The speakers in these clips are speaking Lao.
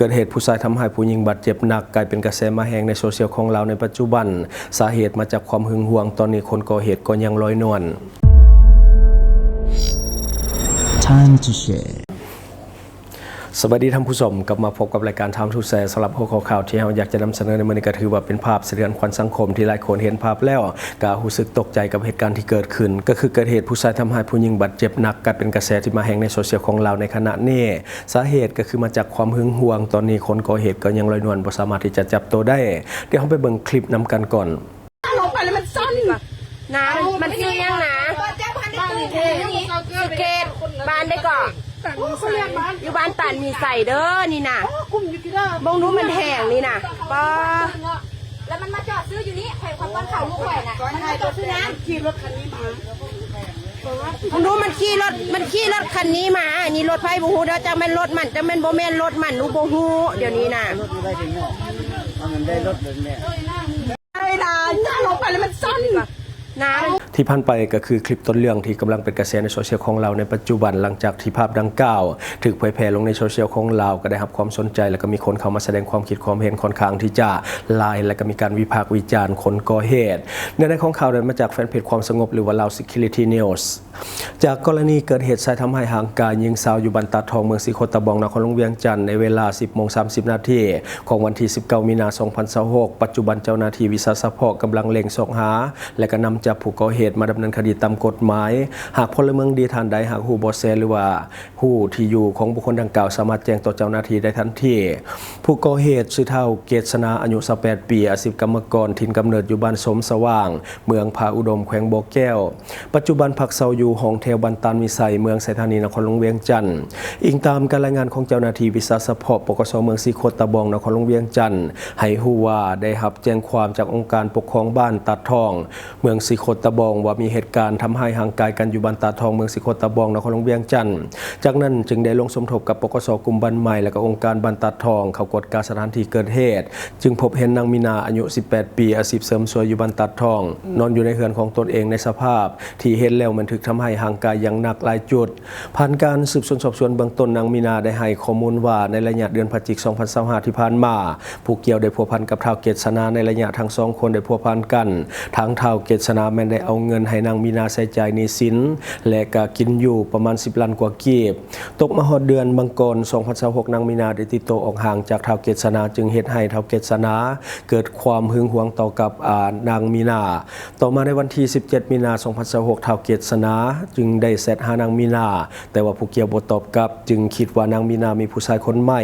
ເກີດເຫດຜູ້ຊາຍທຳຮ້າຍຜູ້ຍິງບາດເຈັບໜັກ ກາຍເປັນກະແສມາແຮງໃນໂຊຊຽວຂອງລາວໃນປັດຈຸບັນ. ສາເຫດມາຈາກຄວາມຫຶງຫວງ, ຕອນນີ້ຄົນກໍ່ເຫດກໍຍັງລອຍນວນ. Time to share. ສະບາຍດີທ່ານຜູ້ຊົມ, ກັບມາພົບກັບລາຍການ Time to Share. ສຳລັບຫົວຂໍ້ຂ່າວທີ່ເຮົາຢາກຈະນຳສະເໜີໃນມື້ນີ້ ກໍຖືວ່າເປັນພາບສະເທືອນຂວັນສັງຄົມທີ່ຫຼາຍຄົນເຫັນພາບແລ້ວ ກໍຮູ້ສຶກຕົກໃຈກັບເຫດການທີ່ເກີດຂຶ້ນ, ກໍຄືເກີດເຫດຜູ້ຊາຍທຳຮ້າຍຜູ້ຍິງບາດເຈັບໜັກ ກາຍເປັນກະແສທີ່ມາແຮງໃນໂຊຊຽວຂອງລາວໃນຂະນະນີ້. ສາເຫດກໍຄືມາຈາກຄວາມຫຶງຫວງ, ຕອນນີ້ຄົນກໍ່ເຫດກໍຍັງລອຍນວນ ບໍ່ສາມາດທີ່ຈະຈັບໂຕໄດ້. ດຽວເຮົາໄປເບິ່ງຄລິບນຳກັນກ່ອນ. ລົງໄປແລ້ວມັນສັ່ນ. ນາງ ມັນຊື່ຫຍັງນາ? ຊື່ເກດ. ບ້ານໃດເກາະ? ຢູ່ບ້ານຕານມີໄຊເດີນີ້ນະ. ເບິ່ງດູມັນແຮງນີ້ນະ. ປ້າ ແລ້ວມັນມາຈອດຊື້ຢູ່ນີ້ ຂ້ອຍ ຂ້ອຍປ້ອນເຂົ້າລູກຂ້ອຍນະ. ມັນມາຈອດຊື້ນ້ຳ. ຂີ່ລົດຄັນນີ້ມາ. ເບິ່ງດູມັນຂີ່ລົດ ມັນຂີ່ລົດຄັນນີ້ມາ. ອັນນີ້ລົດໃຜບໍ່ຮູ້ເດີ, ຈັກແມ່ນລົດມັນ ຈັກແມ່ນບໍ່ແມ່ນລົດມັນ ໜູບໍ່ຮູ້ດຽວນີ້ນະ. ລົດຢູ່ໃນເຖິງເນາະ ມັນໄດ້ລົດເລີຍແມ່. ເວລາຍ່າງລົງໄປແລ້ວມັນສັ່ນ. ນາງ ທີ່ຜ່ານໄປກໍຄືຄລິບຕົ້ນເລື່ອງທີ່ກຳລັງເປັນກະແສໃນໂຊຊຽວຂອງລາວໃນປັດຈຸບັນ. ຫຼັງຈາກທີ່ພາບດັ່ງກ່າວຖືກເຜີຍແຜ່ລົງໃນໂຊຊຽວຂອງລາວ ກໍໄດ້ຮັບຄວາມສົນໃຈ ແລ້ວກໍມີຄົນເຂົ້າມາສະແດງຄວາມຄິດຄວາມເຫັນຂ້ອນຂ້າງທີ່ຈະຫຼາຍ ແລ້ວກໍມີການວິພາກວິຈານຄົນກໍ່ເຫດ. ເນື້ອໃນຂອງຂ່າວໄດ້ມາຈາກແຟນເພຈຄວາມສະຫງົບ ຫຼືວ່າ Lao Security News. ຈາກກໍລະນີເກີດເຫດຊາຍທຳຮ້າຍຮ່າງກາຍຍິງສາວຢູ່ບ້ານຕາດທອງ ເມືອງສີໂຄດຕະບອງ ນະຄອນຫຼວງວຽງຈັນ ໃນເວລາ ສິບໂມງ ສາມສິບນາທີ ຂອງວັນທີ ສິບເກົ້າ ມີນາ ສອງພັນຊາວຫົກ. ປັດຈຸບັນເຈົ້າໜ້າທີ່ວິຊາສະເພາະກຳລັງເລັ່ງຊອກຫາ ແລະ ກະນຳຈັບຜູ້ກໍ່ເຫດມາດຳເນີນຄະດີຕາມກົດໝາຍ. ຫາກພົນລະເມືອງດີທ່ານໃດຫາກຮູ້ເບາະແສ ຫຼືວ່າ ຮູ້ທີ່ຢູ່ຂອງບຸກຄົນດັ່ງກ່າວສາມາດແຈ້ງຕໍ່ເຈົ້າໜ້າທີ່ໄດ້ທັນທີ. ຜູ້ກໍ່ເຫດຊື່ທ້າວ ເກດສະໜາ ອາຍຸ ຊາວແປດປີ ອາຊີບກຳມະກອນ ຖິ່ນກຳເນີດຢູ່ບ້ານສົມສະຫວ່າງ ເມືອງຜາອຸດົມ ແຂວງບໍ່ແກ້ວ. ປັດຈຸບັນພັກເຊົ່າຢູ່ຫ້ອງແຖວບ້ານຕານວິໄສ ເມືອງໄຊທານີ ນະຄອນຫຼວງວຽງຈັນ. ອີງຕາມການລາຍງານຂອງເຈົ້າໜ້າທີ່ວິຊາສະເພາະ ປກສ ເມືອງສີໂຄດຕະບອງ ນະຄອນຫຼວງວຽງຈັນ ໃຫ້ຮູ້ວ່າໄດ້ຮັບແຈ້ງຄວາມຈາກອົງການປົກຄອງບ້ານຕາດທອງ ເມືອງສີໂຄດຕະບອງ ວ່າມີເຫດການທຳຮ້າຍຮ່າງກາຍກັນຢູ່ບ້ານຕາດທອງ ເມືອງສີໂຄດຕະບອງ ນະຄອນຫຼວງວຽງຈັນ. ຈາກນັ້ນຈຶ່ງໄດ້ລົງສົມທົບກັບ ປກສ ກຸ່ມບ້ານໃໝ່ ແລະ ກໍອົງການບ້ານຕາດທອງ ເຂົ້າກວດກາສະຖານທີ່ເກີດເຫດ, ຈຶ່ງພົບເຫັນນາງມີນາ ອາຍຸ ສິບແປດປີ ອາຊີບເສີມສວຍ ຢູ່ບ້ານຕາດທອງ ນອນຢູ່ໃນເຮືອນຂອງຕົນເອງ ໃນສະພາບທີ່ເຫັນແລ້ວແມ່ນຖືກທຳຮ້າຍຮ່າງກາຍຢ່າງໜັກຫຼາຍຈຸດ. ຜ່ານການສືບສວນສອບສວນເບື້ອງຕົ້ນ, ນາງມີນາໄດ້ໃຫ້ຂໍ້ມູນວ່າ ໃນໄລຍະເດືອນພະຈິກ ສອງພັນຊາວຫ້າ ທີ່ຜ່ານມາ, ຜູ້ກ່ຽວໄດ້ພົວພັນກັບທ້າວເກດສະໜາໃນໄລຍະທັງສອງຄົນໄດ້ພົວພັນກັນ. ທາງທ້າວເກດສະໜາແມ່ນໄດ້ເອົາເງິນໃຫ້ນາງມີນາໃຊ້ຈ່າຍໜີ້ສິນ ແລະ ກະກິນຢູ່ປະມານ ສິບລ້ານກວ່າກີບ. ຕົກມາຮອດເດືອນມັງກອນ ສອງພັນຊາວຫົກ ນາງມີນາໄດ້ຕິດໂຕອອກຫ່າງຈາກທ້າວເກດສະໜາ, ຈຶ່ງເຮັດໃຫ້ທ້າວເກດສະໜາເກີດຄວາມຫຶງຫວງຕໍ່ກັບ ອາ ນາງມີນາ. ຕໍ່ມາໃນວັນທີ ສິບເຈັດ ມີນາ ສອງພັນຊາວຫົກ ທ້າວເກດສະໜາຈຶ່ງໄດ້ແຊັດຫານາງມີນາ, ແຕ່ວ່າຜູ້ກ່ຽວບໍ່ຕອບກັບ, ຈຶ່ງຄິດວ່ານາງມີນາມີຜູ້ຊາຍຄົນໃໝ່.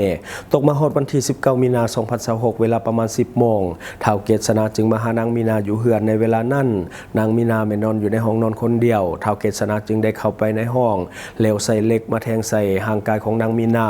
ຕົກມາຮອດວັນທີ ສິບເກົ້າ ມີນາ ສອງພັນຊາວຫົກ ເວລາປະມານ ສິບໂມງ, ທ້າວເກດສະໜາຈຶ່ງມາຫານາງມີນາຢູ່ເຮືອນ. ໃນເວລານັ້ນ, ນາງມີນາແມ່ນນອນຢູ່ໃນຫ້ອງນອນຄົນດຽວ. ທ້າວເກດສະໜາຈຶ່ງໄດ້ເຂົ້າໄປໃນຫ້ອງ, ແລ້ວໃຊ້ເຫຼັກມາແທງໃສ່ຮ່າງກາຍຂອງນາງມີນາ.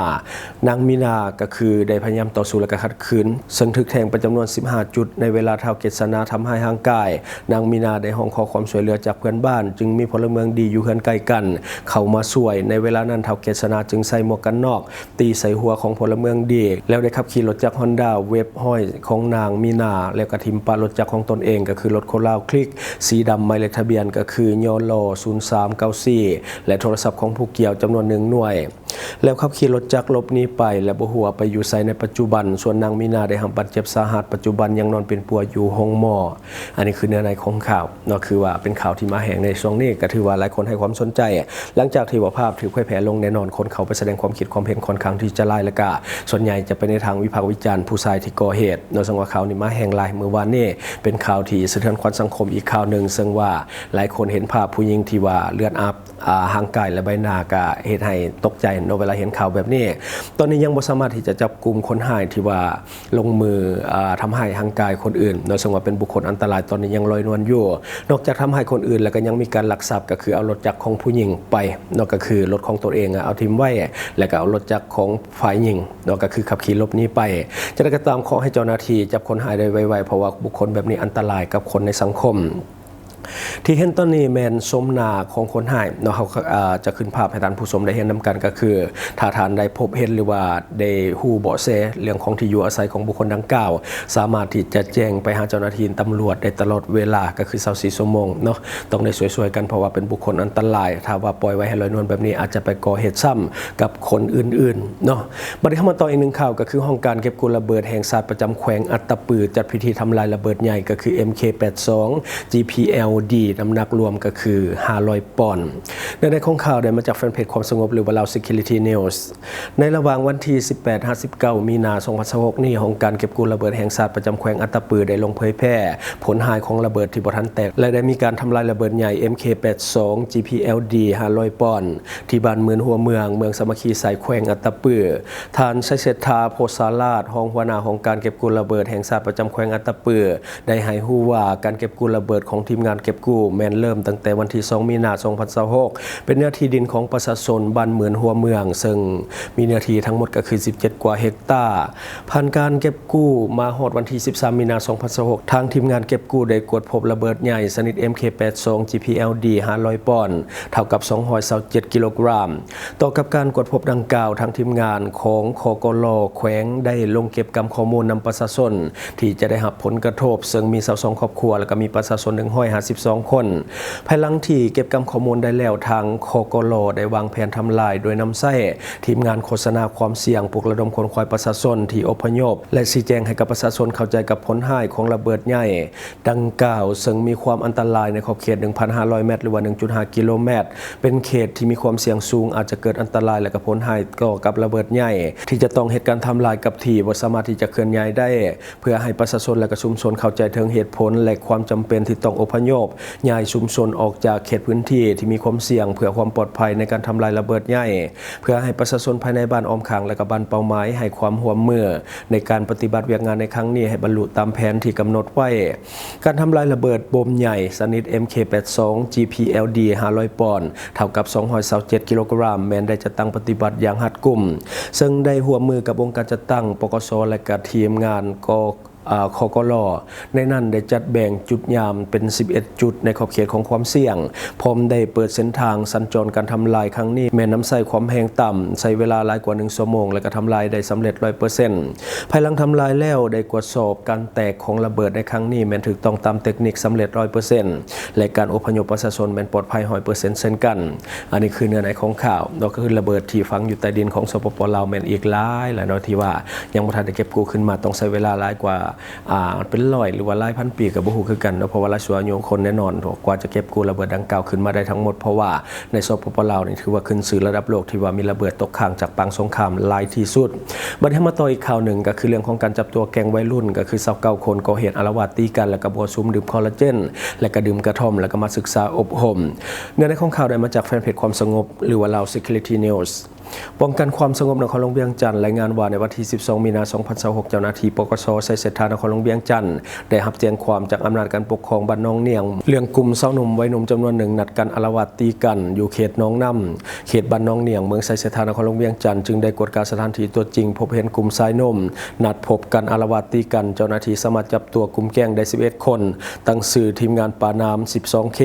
ນາງມີນາກໍຄືໄດ້ພະຍາຍາມຕໍ່ສູ້ ແລະ ກໍຂັດຂືນ, ເຊິ່ງຖືກແທງໄປຈຳນວນ ສິບຫ້າ ຈຸດ. ໃນເວລາທ້າວເກດສະໜາທຳຮ້າຍຮ່າງກາຍ, ນາງມີນາໄດ້ຮ້ອງຂໍຄວາມຊ່ວຍເຫຼືອຈາກເພື່ອນບ້ານ, ຈຶ່ງມີພົນລະເມືອງດີຢູ່ເຮືອນໃກ້ກັນເຂົ້າມາຊ່ວຍ. ໃນເວລານັ້ນ ທ້າວເກດສະໜາຈຶ່ງໃຊ້ໝວກກັນນອກ ຕີໃສ່ຫົວຂອງພົນລະເມືອງດີ, ແລ້ວໄດ້ຂັບຂີ່ລົດຈັກຮອນດ້າເວັບຮ້ອຍຂອງນາງມີນາ, ແລ້ວກໍຖິ້ມປະລົດຈັກຂອງຕົນເອງ, ກໍຄືລົດໂຄລາວຄລິກ ສີດຳ, ໝາຍເລກທະບຽນກໍຄື ຍລ ສູນສາມເກົ້າສີ່ ແລະ ໂທລະສັບຂອງຜູ້ກ່ຽວຈຳນວນໜຶ່ງໜ່ວຍ, ແລ້ວຂັບຂີ່ລົດຈັກຫຼົບໜີໄປ ແລະ ບໍ່ຮູ້ວ່າໄປຢູ່ໃສໃນປັດຈຸບັນ. ສ່ວນນາງມີນາໄດ້ຮັບບາດເຈັບສາຫັດ, ປັດຈຸບັນຍັງນອນເປັນປົວຢູ່ໂຮງໝໍ. ອັນນີ້ຄືເນື້ອໃນຂອງຂ່າວເນາະ, ຄືວ່າເປັນຂ່າວທີ່ມາແຮງໃນຊ່ວງນີ້, ກໍຖືວ່າຫຼາຍຄົນໃຫ້ຄວາມສົນໃຈ. ຫຼັງຈາກທີ່ວ່າພາບຖືກເຜີຍແຜ່ລົງ, ແນ່ນອນຄົນເຂົ້າໄປສະແດງຄວາມຄິດຄວາມເຫັນຂ້ອນຂ້າງທີ່ຈະຫຼາຍ, ແລ້ວກະສ່ວນໃຫຍ່ຈະໄປໃນທາງວິພາກວິຈານຜູ້ຊາຍທີ່ກໍ່ເຫດເນາະ. ເຊິ່ງວ່າຂ່າວນີ້ມາແຮງຫຼາຍ, ມື້ວານນີ້ເປັນຂ່າວທີ່ສະເທືອນຂວັນສັງຄົມອີກຂ່າວໜຶ່ງ, ເຊິ່ງວ່າຫຼາຍຄົນເຫັນພາບຜູ້ຍິງທີ່ວ່າເລືອດອາບ ອາ ຮ່າງກາຍ ແລະ ໃບໜ້າ ກະເຮັດໃຫ້ຕົກໃຈເນາະ ເວລາເຫັນຂ່າວແບບນີ້. ຕອນນີ້ຍັງບໍ່ສາມາດທີ່ຈະຈັບກຸມຄົນຮ້າຍທີ່ວ່າລົງມື ອາ ທຳຮ້າຍຮ່າງກາຍຄົນອື່ນເນາະ, ເຊິ່ງວ່າເປັນບຸກຄົນອັນຕະລາຍ, ຕອນນີ້ຍັງລອຍນວນຢູ່. ນອກຈາກທຳຮ້າຍຄົນອື່ນແລ້ວ ກໍຍັງມີການລັກຊັບ, ກໍຄືເອົາລົດຈັກຂອງຜູ້ຍິງໄປເນາະ, ກໍຄືລົດຂອງຕົນເອງອະເອົາຖິ້ມໄວ້, ແລ້ວກໍເອົາລົດຈັກຂອງຝ່າຍຍິງເນາະ, ກໍຄືຂັບຂີ່ຫຼົບໜີໄປ. ຈັ່ງໃດກໍຕາມ, ຂໍໃຫ້ເຈົ້າໜ້າທີ່ຈັບຄົນຮ້າຍໄດ້ໄວໆ, ເພາະວ່າບຸກຄົນແບບນີ້ອັນຕະລາຍກັບຄົນໃນສັງຄົມ. ທີ່ເຫັນຕອນນີ້ແມ່ນໂສມໜ້າຂອງຄົນຮ້າຍເນາະ. ເຮົາ ເອີ ຈະຂຶ້ນພາບໃຫ້ທ່ານຜູ້ຊົມໄດ້ເຫັນນຳກັນ ກໍຄືຖ້າທ່ານໄດ້ພົບເຫັນ ຫຼືວ່າໄດ້ຮູ້ເບາະແສເລື່ອງຂອງທີ່ຢູ່ອາໄສຂອງບຸກຄົນດັ່ງກ່າວ ສາມາດທີ່ຈະແຈ້ງໄປຫາເຈົ້າໜ້າທີ່ຕຳຫຼວດໄດ້ຕະຫຼອດເວລາ ກໍຄືຊາວສີ່ຊົ່ວໂມງເນາະ. ຕ້ອງໄດ້ຊ່ວຍໆກັນ ເພາະວ່າເປັນບຸກຄົນອັນຕະລາຍ. ຖ້າວ່າປ່ອຍໄວ້ໃຫ້ລອຍນວນແບບນີ້ ອາດຈະໄປກໍ່ເຫດຊ້ຳກັບຄົນອື່ນໆເນາະ. ບັດນີ້ເຮົາມາຕໍ່ອີກໜຶ່ງຂ່າວ ກໍຄືຫ້ອງການເກັບກູ້ລະເບີດແຫ່ງຊາດປະຈຳແຂວງອັດຕະປື ຈັດພິທີທຳລາຍລະເບີດໃຫຍ່ ກໍຄື ເອັມເຄ ແປດສອງ ຈີພີແອລດີ ນ້ຳໜັກລວມກໍຄືຫ້າຮ້ອຍປອນ. ເນື້ອໃນຂອງຂ່າວໄດ້ມາຈາກແຟນເພຈຄວາມສະຫງົບ ຫຼືວ່າ Lao Security News. ໃນລະຫວ່າງວັນທີສິບແປດຫາສິບເກົ້າ ມີນາ ສອງພັນຊາວຫົກ ນີ້, ຫ້ອງການເກັບກູ້ລະເບີດແຫ່ງຊາດປະຈຳແຂວງອັດຕະປື ໄດ້ລົງເຜີຍແຜ່ຜົນຫາຍຂອງລະເບີດທີ່ບໍ່ທັນແຕກ ແລະ ໄດ້ມີການທຳລາຍລະເບີດໃຫຍ່ ເອັມເຄ ແປດສອງ ຈີພີແອລດີ ຫ້າຮ້ອຍປອນ ທີ່ບ້ານໝືນຫົວເມືອງ ເມືອງສາມັກຄີໄຊ ແຂວງອັດຕະປື. ທ່ານ ໄຊເສດຖາ ໂພສາລາດ ຮອງຫົວໜ້າຫ້ອງການເກັບກູ້ລະເບີດແຫ່ງຊາດປະຈຳແຂວງອັດຕະປື ໄດ້ໃຫ້ຮູ້ວ່າ ການເກັບກູ້ລະເບີດຂອງທີມງານເກັບກູ້ແມ່ນເລີ່ມຕັ້ງແຕ່ວັນທີສອງ ມີນາ ສອງພັນຊາວຫົກ ເປັນເນື້ອທີ່ດິນຂອງປະຊາຊົນບ້ານໝືນຫົວເມືອງ ເຊິ່ງມີເນື້ອທີ່ທັງໝົດກໍຄືສິບເຈັດກວ່າເຮັກຕາ. ຜ່ານການເກັບກູ້ມາຮອດວັນທີສິບສາມ ມີນາ ສອງພັນຊາວຫົກ ທາງທີມງານເກັບກູ້ໄດ້ກວດພົບລະເບີດໃຫຍ່ຊະນິດ ເອັມເຄ ແປດສອງ ຈີພີແອລດີ ຫ້າຮ້ອຍປອນ ເທົ່າກັບສອງຮ້ອຍຊາວເຈັດກິໂລກຣາມ. ຕໍ່ກັບການກວດພົບດັ່ງກ່າວ, ທາງທີມງານຂອງ ຄກລ ແຂວງ ໄດ້ລົງເກັບກຳຂໍ້ມູນນຳປະຊາຊົນທີ່ຈະໄດ້ຮັບຜົນກະທົບ, ເຊິ່ງມີຊາວສອງຄອບຄົວ ແລະ ກໍມີປະຊາຊົນໜຶ່ງຮ້ອຍຫ້າສິບສອງຄົນ. ພາຍຫຼັງທີ່ເກັບກຳຂໍ້ມູນໄດ້ແລ້ວ, ທາງ ຄກລ ໄດ້ວາງແຜນທຳລາຍໂດຍນຳໃຊ້ທີມງານໂຄສະນາຄວາມສ່ຽງ, ປຸກລະດົມຂົນຂວາຍປະຊາຊົນທີ່ອົບພະຍົບ ແລະ ຊີ້ແຈງໃຫ້ກັບປະຊາຊົນເຂົ້າໃຈກັບຜົນຮ້າຍຂອງລະເບີດໃຫຍ່ ດັ່ງກ່າວ, ເຊິ່ງມີຄວາມອັນຕະລາຍໃນຂອບເຂດ ໜຶ່ງພັນຫ້າຮ້ອຍແມັດ ຫຼືວ່າ ໜຶ່ງຈຸດຫ້າກິໂລແມັດ, ເປັນເຂດທີ່ມີຄວາມສ່ຽງສູງ, ອາດຈະເກີດອັນຕະລາຍ ແລະ ກໍຜົນຮ້າຍຕໍ່ກັບລະເບີດໃຫຍ່ ທີ່ຈະຕ້ອງເຮັດການທຳລາຍກັບທີ່, ບໍ່ສາມາດທີ່ຈະເຄື່ອນຍ້າຍໄດ້, ເພື່ອໃຫ້ປະຊາຊົນ ແລະ ກໍຊຸມຊົນເຂົ້າໃຈເຖິງເຫດຜົນ ແລະ ຄວາມຈຳເປັນທີ່ຕ້ອງອົບພະຍົບຍ້າຍຊຸມຊົນອອກຈາກເຂດພື້ນທີ່ທີ່ມີຄວາມສ່ຽງ ເພື່ອຄວາມປອດໄພໃນການທຳລາຍລະເບີດໃຫຍ່, ເພື່ອໃຫ້ປະຊາຊົນພາຍໃນບ້ານອ້ອມຂ້າງ ແລະ ກໍບ້ານເປົ້າໝາຍໃຫ້ຄວາມຮ່ວມມື ໃນການປະຕິບັດວຽກງານໃນຄັ້ງນີ້ໃຫ້ບັນລຸຕາມແຜນທີ່ກຳນົດໄວ້. ການທຳລາຍລະເບີດໂບມໃຫຍ່ຊະນິດ ເອັມເຄ ແປດສອງ ຈີພີແອລດີ ຫ້າຮ້ອຍປອນ ເທົ່າກັບ ສອງຮ້ອຍຊາວເຈັດກິໂລກຣາມ ແມ່ນໄດ້ຈັດຕັ້ງປະຕິບັດຢ່າງຮັດກຸມ, ເຊິ່ງໄດ້ຮ່ວມມືກັບອົງການຈັດຕັ້ງ ປກສ ແລະ ກະທີມງານ ກ ອາ ຄກລ. ໃນນັ້ນໄດ້ຈັດແບ່ງຈຸດຍາມເປັນສິບເອັດຈຸດໃນຂອບເຂດຂອງຄວາມສ່ຽງ, ພ້ອມໄດ້ເປີດເສັ້ນທາງສັນຈອນ. ການທຳລາຍຄັ້ງນີ້ແມ່ນນຳໃຊ້ຄວາມແຮງຕ່ຳ, ໃຊ້ເວລາຫຼາຍກວ່າໜຶ່ງຊົ່ວໂມງ ແລະ ກໍທຳລາຍໄດ້ສຳເລັດຮ້ອຍເປີເຊັນ. ພາຍຫຼັງທຳລາຍແລ້ວ, ໄດ້ກວດສອບການແຕກຂອງລະເບີດໃນຄັ້ງນີ້ແມ່ນຖືກຕ້ອງຕາມເຕັກນິກ, ສຳເລັດຮ້ອຍເປີເຊັນ ແລະ ການອົບພະຍົບປະຊາຊົນແມ່ນປອດໄພຮ້ອຍເປີເຊັນເຊັ່ນກັນ. ອັນນີ້ຄືເນື້ອໃນຂອງຂ່າວເນາະ, ກໍຄືລະເບີດທີ່ຝັງຢູ່ໃຕ້ດິນຂອງ ສປປ ລາວ ແມ່ນອີກຫຼາຍແຫຼະເນາະ ທີ່ວ່າຍັງບໍ່ທັນໄດ້ເກັບກູ້ຂຶ້ນມາ, ຕ້ອງໃຊ້ເວລາຫຼາຍກວ່າ ອ່າ ເປັນຮ້ອຍ ຫຼືວ່າຫຼາຍພັນປີກໍບໍ່ຮູ້ຄືກັນເນາະ, ເພາະວ່າຫຼາຍຊົ່ວອາຍຸຄົນແນ່ນອນ ກວ່າຈະເກັບກູ້ລະເບີດດັ່ງກ່າວຂຶ້ນມາໄດ້ທັງໝົດ, ເພາະວ່າໃນ ສປປ ລາວ ນີ້ຖືວ່າຂຶ້ນຊື່ລະດັບໂລກ ທີ່ວ່າມີລະເບີດຕົກຄ້າງຈາກປາງສົງຄາມຫຼາຍທີ່ສຸດ. ບັດນີ້ເຮົາມາຕໍ່ອີກຂ່າວໜຶ່ງ, ກໍຄືເລື່ອງຂອງການຈັບຕົວແກ້ງໄວລຸ້ນ, ກໍຄືຊາວເກົ້າຄົນກໍ່ເຫດອາລະວາດຕີກັນ ແລ້ວກໍມົ້ວສຸມດື່ມຄໍລາເຈນ ແລ້ວກໍດື່ມກະທ່ອມ ແລ້ວກໍມາສຶກສາອົບຮົມ. ເນື້ອໃນຂອງຂ່າວໄດ້ມາຈາກແຟນເພຈຄວາມສະຫງົບ ຫຼືວ່າ Lao Security News. ປ້ອງກັນຄວາມສະຫງົບນະຄອນຫຼວງວຽງຈັນ ລາຍງານວ່າ ໃນວັນທີສິບສອງ ມີນາ ສອງພັນຊາວຫົກ ເຈົ້າໜ້າທີ່ ປກສ ໄຊເສດຖາ ນະຄອນຫຼວງວຽງຈັນ ໄດ້ຮັບແຈ້ງຄວາມຈາກອຳນາດການປົກຄອງບ້ານໜອງໜ້ຽງ ເລື່ອງກຸ່ມຊາວໜຸ່ມໄວໜຸ່ມຈຳນວນໜຶ່ງນັດກັນອາລະວາດຕີກັນຢູ່ເຂດໜອງນ້ຳ ເຂດບ້ານໜອງໜ້ຽງ ເມືອງໄຊເສດຖາ ນະຄອນຫຼວງວຽງຈັນ, ຈຶ່ງໄດ້ກວດກາສະຖານທີ່ຕົວຈິງ ພົບເຫັນກຸ່ມຊາຍໜຸ່ມນັດພົບກັນອາລະວາດຕີກັນ. ເຈົ້າໜ້າທີ່ສາມາດຈັບຕົວກຸ່ມແກ້ງໄດ້ສິບເອັດຄົນ, ຕັ້ງຊື່ທີມງານປານາມສິບສອງເຄ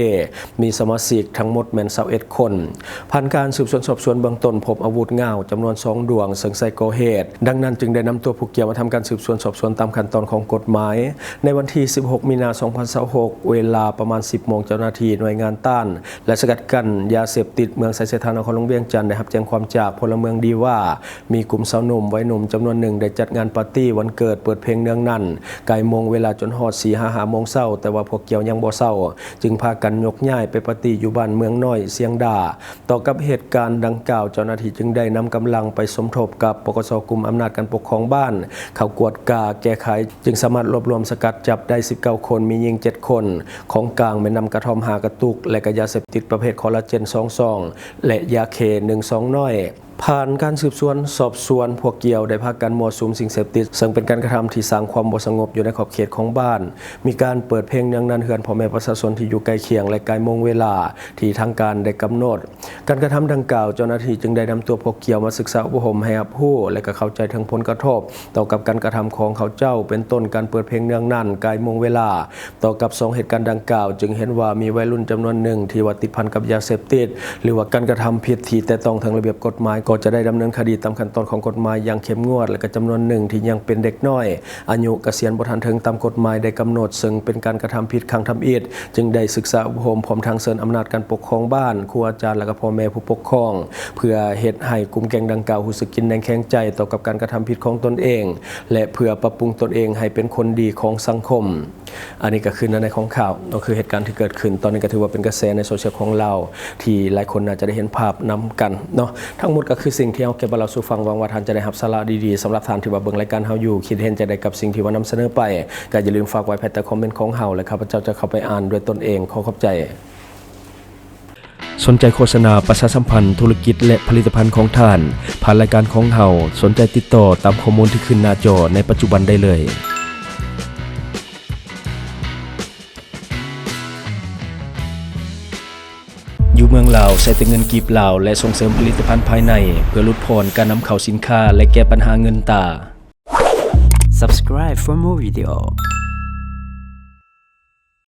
ມີສະມາຊິກທັງໝົດແມ່ນຊາວເອັດຄົນ. ຜ່ານການສືບສວນສອບສວນເບື້ອງຕົ້ນ ພົບອາວຸດງາວຈຳນວນສອງດວງ ເຊິ່ງໃຊ້ກໍ່ເຫດ, ດັ່ງນັ້ນຈຶ່ງໄດ້ນຳຕົວຜູ້ກ່ຽວມາທຳການສືບສວນສອບສວນຕາມຂັ້ນຕອນຂອງກົດໝາຍ. ໃນວັນທີສິບຫົກ ມີນາ ສອງພັນຊາວຫົກ ເວລາປະມານສິບໂມງ, ເຈົ້າໜ້າທີ່ໜ່ວຍງານຕ້ານ ແລະ ສະກັດກັ້ນຢາເສບຕິດເມືອງໄຊເສດຖາ ນະຄອນຫຼວງວຽງຈັນ ໄດ້ຮັບແຈ້ງຄວາມຈາກພົນລະເມືອງດີວ່າ ມີກຸ່ມຊາວໜຸ່ມໄວໜຸ່ມຈຳນວນໜຶ່ງໄດ້ຈັດງານປາຕີ້ວັນເກີດ, ເປີດເພງເນືອງແໜ້ນກາຍໂມງເວລາຈົນຮອດສີ່ຫາຫ້າໂມງເຊົ້າ, ແຕ່ວ່າພວກກ່ຽວຍັງບໍ່ເຊົາ, ຈຶ່ງພາກັນຍົກຍ້າຍໄປປາຕີ້ຢູ່ບ້ານເມືອງນ້ອຍ ຊຽງດາ. ຕໍ່ກັບເຫດການດັ່ງກ່າວ, ເຈົ້າໜ້າທີ່ຈຶ່ງໄດ້ນຳກຳລັງໄປສົມທົບກັບ ປກສ ກຸ່ມອຳນາດການປົກຄອງບ້ານ ເຂົ້າກວດກາແກ້ໄຂ, ຈຶ່ງສາມາດລວບລວມສະກັດຈັບໄດ້ສິບເກົ້າຄົນ, ມີຍິງເຈັດຄົນ, ຂອງກາງແມ່ນນ້ຳກະທ່ອມຫ້າກະຕຸກ ແລະ ກະຢາເສບຕິດປະເພດຄໍລາເຈນສອງຊອງ ແລະ ຢາເຄໜຶ່ງຊອງນ້ອຍ. ຜ່ານການສືບສວນສອບສວນ, ພວກກ່ຽວໄດ້ພາກັນມົ້ວສຸມສິ່ງເສບຕິດ, ເຊິ່ງເປັນການກະທຳທີ່ສ້າງຄວາມບໍ່ສະຫງົບຢູ່ໃນຂອບເຂດຂອງບ້ານ, ມີການເປີດເພງເນືອງນັນເຮືອນພໍ່ແມ່ປະຊາຊົນທີ່ຢູ່ໃກ້ຄຽງ ແລະ ກາຍໂມງເວລາທີ່ທາງການໄດ້ກຳນົດ. ການກະທຳດັ່ງກ່າວ, ເຈົ້າໜ້າທີ່ຈຶ່ງໄດ້ນຳຕົວພວກກ່ຽວມາສຶກສາອົບຮົມໃຫ້ຮັບຮູ້ ແລະ ກໍເຂົ້າໃຈເຖິງຜົນກະທົບຕໍ່ກັບການກະທຳຂອງເຂົາເຈົ້າ, ເປັນຕົ້ນການເປີດເພງເນືອງນັນ, ກາຍໂມງເວລາ. ຕໍ່ກັບສອງເຫດການດັ່ງກ່າວ, ຈຶ່ງເຫັນວ່າມີໄວລຸ້ນຈຳນວນໜຶ່ງທີ່ວ່າຕິດພັນກັບຢາເສບຕິດ ຫຼືວ່າການກະທຳຜິດທີ່ແຕະຕ້ອງເຖິງລະບຽບກົດໝາຍ ກໍຈະໄດ້ດຳເນີນຄະດີຕາມຂັ້ນຕອນຂອງກົດໝາຍຢ່າງເຂັ້ມງວດ ແລະ ກໍຈຳນວນໜຶ່ງທີ່ຍັງເປັນເດັກນ້ອຍ ອາຍຸກະສຽນບໍ່ທັນເຖິງຕາມກົດໝາຍໄດ້ກຳນົດ ເຊິ່ງເປັນການກະທຳຜິດຄັ້ງທຳອິດ, ຈຶ່ງໄດ້ສຶກສາອົບຮົມ ພ້ອມທັງເຊີນອຳນາດການປົກຄອງບ້ານ, ຄູອາຈານ ແລະ ກໍພໍ່ແມ່ຜູ້ປົກຄອງ ເພື່ອເຮັດໃຫ້ກຸ່ມແກ້ງດັ່ງກ່າວຮູ້ສຶກກິນແໜງແຂງໃຈຕໍ່ກັບການກະທຳຜິດຂອງຕົນເອງ ແລະ ເພື່ອປັບປຸງຕົນເອງໃຫ້ເປັນຄົນດີຂອງສັງຄົມ. ອັນນີ້ກໍຄືໃນຂອງຂ່າວເນາະ, ຄືເຫດການທີ່ເກີດຂຶ້ນຕອນນີ້ກໍຖືວ່າເປັນກະແສໃນໂຊຊຽວຂອງລາວ ທີ່ຫຼາຍຄົນໜ້າຈະໄດ້ເຫັນພາບນຳກັນເນາະ. ທັງໝົດກໍຄືສິ່ງທີ່ເຮົາເກັບມາເລົ່າສູ່ຟັງ, ຫວັງວ່າທ່ານຈະໄດ້ຮັບສາລະດີໆ. ສຳລັບທ່ານທີ່ວ່າເບິ່ງລາຍການເຮົາຢູ່, ຄິດເຫັນຈັ່ງໃດກັບສິ່ງທີ່ວ່ານຳສະເໜີໄປ, ກໍຢ່າລືມຝາກໄວ້ພາຍໃຕ້ຄອມເມັນຂອງເຮົາ ແລະ ຂ້າພະເຈົ້າຈະເຂົ້າໄປອ່ານດ້ວຍຕົນເອງ. ຂໍຂອບໃຈ. ສົນໃຈໂຄສະນາປະຊາສຳພັນທຸລະກິດ ແລະ ຜະລິດຕະພັນຂອງທ່ານ ຜ່ານລາຍການຂອງເຮົາ, ສົນໃຈຕິດຕໍ່ຕາມຂໍ້ມູນທີ່ຂຶ້ນໜ້າຈໍໃນປັດຈຸບັນໄດ້ເລີຍ. ຢູ່ເມືອງລາວ ໃຊ້ແຕ່ເງິນກີບລາວ ແລະ ສົ່ງເສີມຜະລິດຕະພັນພາຍໃນ ເພື່ອຫຼຸດຜ່ອນການນຳເຂົ້າສິນຄ້າ ແລະ ແກ້ບັນຫາເງິນຕາ. Subscribe for more video.